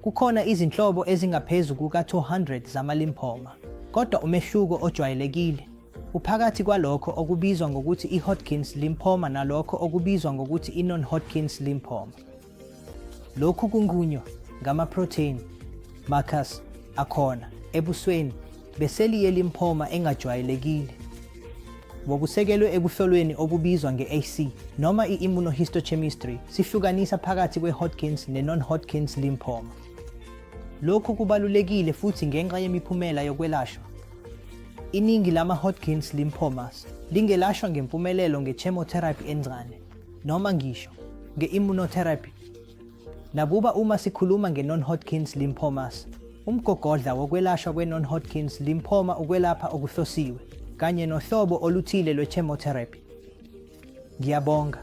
Kukhona izinhlobo ezingaphezu kuka-200 zama-lymphoma, kodwa umehluko ojwayelekile uphakathi kwalokho okubizwa ngokuthi i-Hodgkin's lymphoma nalokho okubizwa ngokuthi i-non-Hodgkin's lymphoma. Lokhu kunqunywa ngamaprotheni, markers, akhona ebusweni beseli ye-lymphoma engajwayelekile. Ngokusekelwe ekuhlolweni okubizwa nge-AC noma i-immunohistochemistry, sihlukanisa phakathi kwe-Hodgkin's ne-non-Hodgkin's lymphoma. Lokhu kubalulekile futhi ngenxa yemiphumela yokwelashwa. Iningi lama-Hodgkin's lymphomas lingelashwa ngempumelelo nge-chemotherapy encane noma ngisho nge-immunotherapy. Nakuba uma sikhuluma nge-non-Hodgkin's lymphomas, umgogodla wokwelashwa kwe-non-Hodgkin's lymphoma ukwelapha okuhlosiwe kanye nohlobo oluthile lwe-chemotherapy. Ngiyabonga.